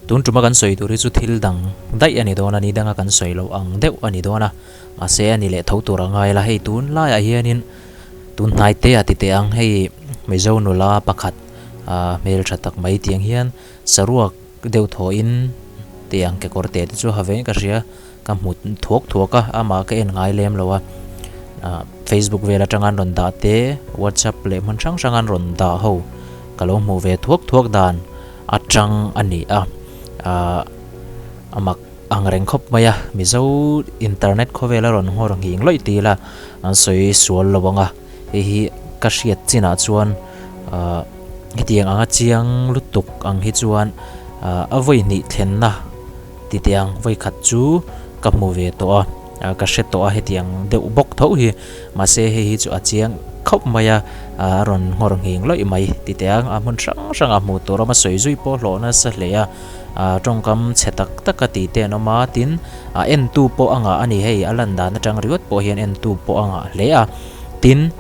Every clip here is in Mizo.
Tun tuma kan sawi tur hi chu thil dang daih a ni dawn a, ni danga kan sawi loh ang deuh a ni dawn a, mahse a ni leh tho tur a ngai la. Hei tun laiah hianin tun hnai te a ti teh ang, hei Mizo nula pakhat ah hmeltha tak mai tiang hian saruak deuh thawhin tiang kekawr te te chu ha vein ka hria, ka hmu thuak thuak a, amah ka en ngai lem lo a, ah Facebook vel atanga an rawn dah te, WhatsApp leh hmun hrang hrang an rawn dah ho ka lo hmuh ve thuak thuak dan atang a ni a, ah a mak ang reng khawp mai a, Mizo internet khawvel a rawn nghawr nghing lawih ti ila an sawi sual lo ang a, hei hi ka hriat chinah chuan ah hetiang anga chiang lutuk ang hi chuan ah a vawi hnih thlenna Titiang vawikhat chu ka hmu ve tawh a, ka hre tawh a hetiang deuh bawk tho hi, mahse hei hi chu a chiang khawp mai a, a rawn nghawr nghing lawih mai. Titiang a hmun hrang hrang a hmuh tur awm a, sawi zui pawh hlawh nasa hle a, tawngkam chhe tak tak a tih te an awm a, tin a entu pawh a ngah a ni hei, a lan dan atang ringawt pawh hian entu pawh a ngah hle a, tin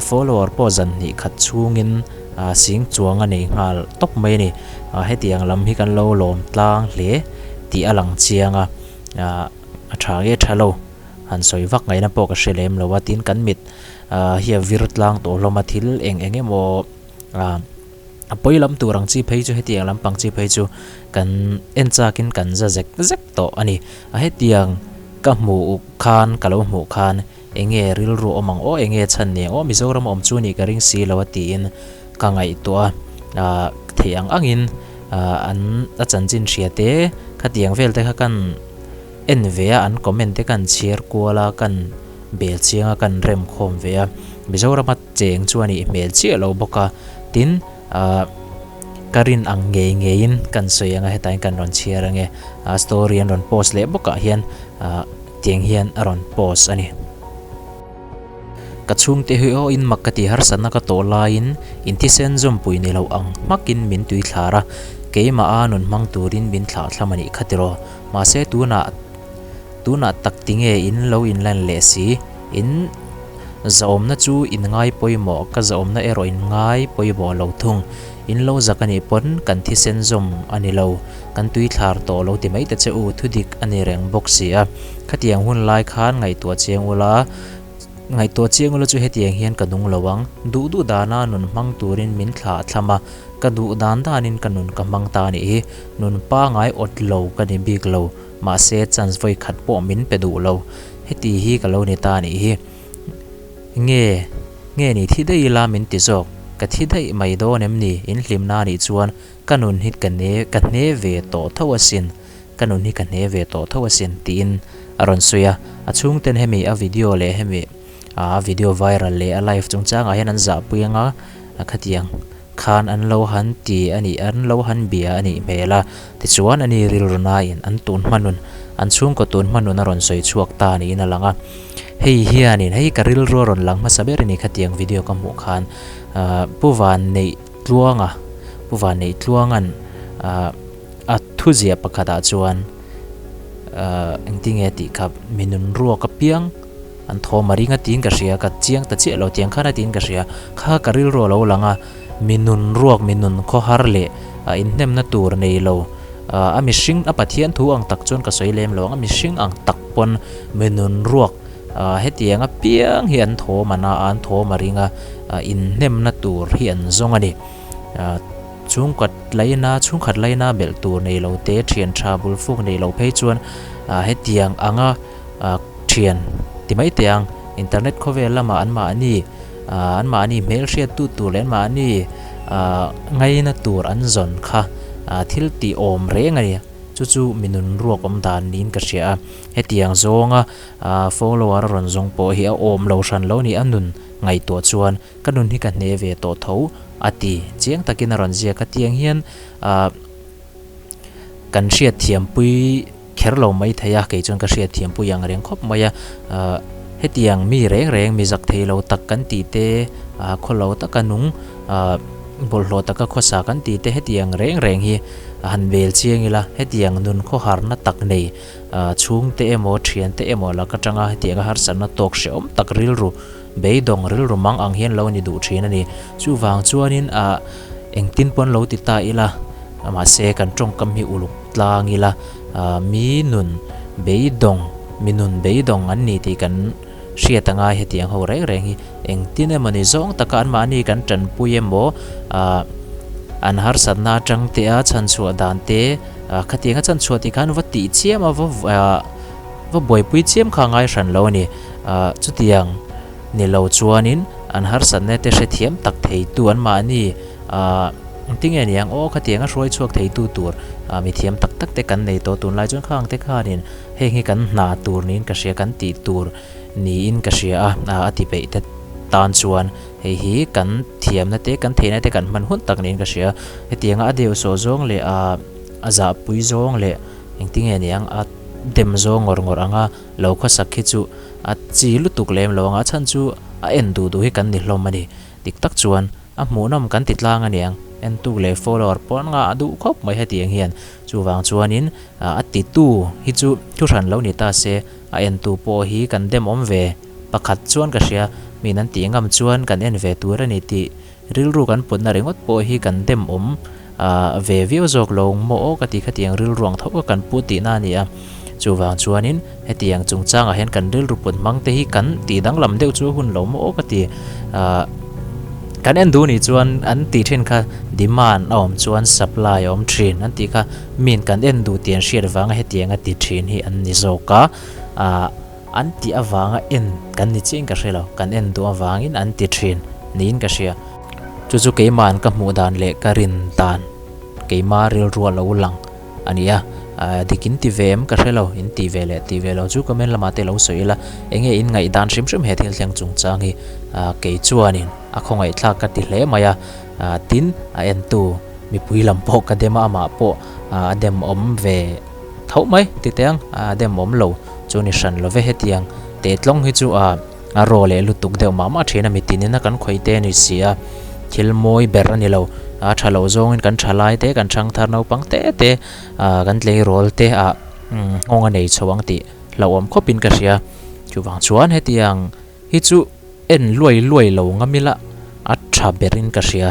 follower pawh zan hnih khat chhungin sing chuang a nei nghal tawp mai a ni. Hetiang lam hi kan lo lawm tlang hle tih a lang chiang a, a tha nge tha lo han sawi vak ngaihna pawh ka hre lem lo a, tin kan mit hi a vir tlang tawh hlawm a, thil eng eng emaw a pawi lam tur ang chi phei chu hetiang lampang chi phei chu kan en chakin kan za zek zek tawh a ni. A hetiang ka hmuh khan ka lo hmuh khan enge rilru awm ang aw enge chhan ni ang aw Mizoram awm chu nih ka ring si lo a tiin ka ngaihtuah a theih ang angin an a chanchin hria te khatiang vel te kha kan en ve a an comment te kan chhiar kual a kan bel chiang a kan rem khawm ve a Mizorama cheng chu a nih hmel chiah lo bawk a tin ka rin ang ngei ngeiin kan sawi ang a hetah hian kan rawn chhiar ang e a story an rawn post leh bawkah hian tiang hian a rawn post a ni. Ka chhungte hi aw in mak ka ti harsatna ka tawh laiin in thisen zawmpui ni lo ang hmakin min tui thlar a, keimah a nun hmang turin min thlah thlam a nih kha tiraw. Mahse tunah tunah tak tinge in lo inlan leh si, in zahawmna chu in ngai pawimawh ka zahawmna erawh in ngai pawimawh lo thung. In lo zak a nih pawn kan thisen zawm a ni lo, kan tui thlar tawh lo ti mai ta che u, thudik a ni reng bawk si a. Khatiang hun lai khan ngaihtuah chiang ula, ngaihtuah chiang ula chu hetiang hian ka nung lo ang. Duh duh dana nun hmang turin min thlah thlam a, ka duh dan danin ka nun ka hmang ta anih hi. Nun pangai awt lo ka ni bik lo, mahse chance vawi khat pawh min pe duh lo. Heti hi ka lo ni ta anih hi. Nge, nge ni thi daih ila min ti zawk, ka thi daih mai dawn em ni? In hlimna anih chuan ka nun hi ka ne, ka hne ve tawh tho asin. Ka nun hi ka hne ve tawh tho asin tiin a rawn sawi a, a chhungten hemi a video leh hemi a video viral leh a live chungchangah hian an zahpui anga khatiang khan an lo han ti a nih an lo han bia a nih hmel a, tichuan ani rilru nain an tun hma nun an chhungkaw tun hma nun a rawn sawi chhuak ta niin a lang a, hei hianin hei ka rilru a rawn lang hmasa ber a ni khatiang video ka hmuh khan Pu Vanneih Tluanga Pu Vanneih Tluanga'n A thuziah pakhatah chuan engtinge tih kha mi nun ruak apiang an thawm a ring a tiin ka hria, ka chiang ta chiah lo tiang khan a tiin ka hria. Kha ka rilru a lo lang a, mi nun ruak, mi nun khawhar leh inhnemna tur nei lo, a mihring, a Pathian thu ang tak chuan ka sawi lem lo ang, a mihring ang tak pawn mi nun ruak hetiang apiang hi an thawm a na a, an thawm a ring a, inhnemna tur hi an zawng a ni. Chhungkhat laina, chhungkhat laina belh tur nei lo te, thian tha bul fuk nei lo phei chuan hetiang anga thian ti mai teh ang. Internet khawvel lamah anmahni anmahni hmelhriat tu tur leh anmahni ngaina tur an zawn kha thil tih awm reng a ni. Chu chu mi nun ruak awm dan niin ka hria a. Hetiang zawnga follower a rawn zawng pawh hi a awm lo hran lo a ni. A nun ngaihtuah chuan Ka nun hi ka hne ve tawh tho, a ti. Chiang takin a rawn ziak a, tiang hian ah kan hriatthiampui kher lo mai thei a, kei chuan ka hriatthiampui ang reng khawp mai a. Ah hetiang mi reng reng mi zak thei lo tak kan tih te, ah khaw lo taka nung ah bawlhhlawh taka khawsa kan tih te hetiang reng reng hi han bel chiang ila, hetiang nun khawharna tak nei ah chhungte emaw thiante emaw lak atanga hetianga harsatna tawk hrehawm tak rilru Beidawng rilru mang ang hian lo ni duh thin a ni. Chuvang chuanin ah engtin pawn lo ti ta ila, mahse kan tawngkam hi uluk tlang ila, mi nun beidawng, mi nun beidawng an ni tih kan hriat a ngai hetiang ho reng reng hi. Engtin emaw ni zawng taka anmahni kan tanpui emaw, an harsatna atang te a chhanchhuah dan te, khatiang a chhanchhuah tih khan va tih chiam a, va va buaipui chiam kha a ngai hran lo a ni. Chutiang ni lo chuanin an harsatna te hrethiam tak theitu anmahni Ahh engtinge ni ang aw khatiang a hruai chhuak theitu tur ah mithiam tak tak te kan nei tawh tunlai chuan khang te khanin heng hi kan hna tur niin ka hria kan tih tur niin ka hria a ah a ti peih te tan chuan hei hi kan thiamna te kan theihna te kan hman hun tak niin ka hria hetianga a deuh sawh zawng leh ah a zahpui zawng leh engtinge ni ang a dem zawng ngawr ngawr anga lo khawsak hi chu a chi lutuk lem lo ang a chhan chu a en duh duh hi kan ni hlawm a ni. Dik tak chuan a hmuhnawm kan ti tlang a niang, entu leh follower pawh an ngah duh khawp mai hetiang hian. Chuvang chuanin a titu hi chu thu hran lo ni ta se, a entu pawh hi kan dem awm ve pakhat chuan ka hria, miin an tih ngam chuan kan en ve tur a ni tih rilru kan putna ringawt pawh hi kan dem awm ve viau zawk lo maw aw ka ti khatiang rilru ang tho kha kan pu tihna a ni a. Chuvang chuanin hetiang chungchangah hian kan rilru put hmang te hi kan tih danglam deuh chu hun lo maw aw ka ti. Ahh kan en duh nih chuan an tih thin kha demand a awm chuan supply a awm thin an tih kha min kan en duh tih an hriat vanga hetiang a ti thin hi an ni zawk a. Ahh an tih avanga en kan ni chiah in ka hre lo, kan en duh avangin an ti thin niin ka hria. Chu chu keima'n ka hmuh dan leh ka rin dan keima rilru a lo lang a ni a, dik in ti ve em ka hre lo, in ti ve leh ti ve lo chu comment lamah te lo sawi ila, eng nge in ngaih dan hrim hrim he thil thleng chungchang hi kei chuanin a khawngaihthlak ka ti hle mai a, tin a entu mipui lam pawh ka dem a, amah pawh a dem awm ve tho mai ti teh ang, a dem awm lo chu ni hran lo ve hetiang tehtlawng hi chu a. A raw leh lutuk deuh mah mah thin a, mitinin a kan khawih te a ni si a, thil mawi ber a ni lo. A tha loh zawngin kan tha lai te, kan thangthar naupang te te, kan tleirawl te ah nghawng a nei chho ang tih hlauhawm khawpin ka hria. Chuvang chuan hetiang hi chu en luai luai lo ngam ila a tha berin ka hria.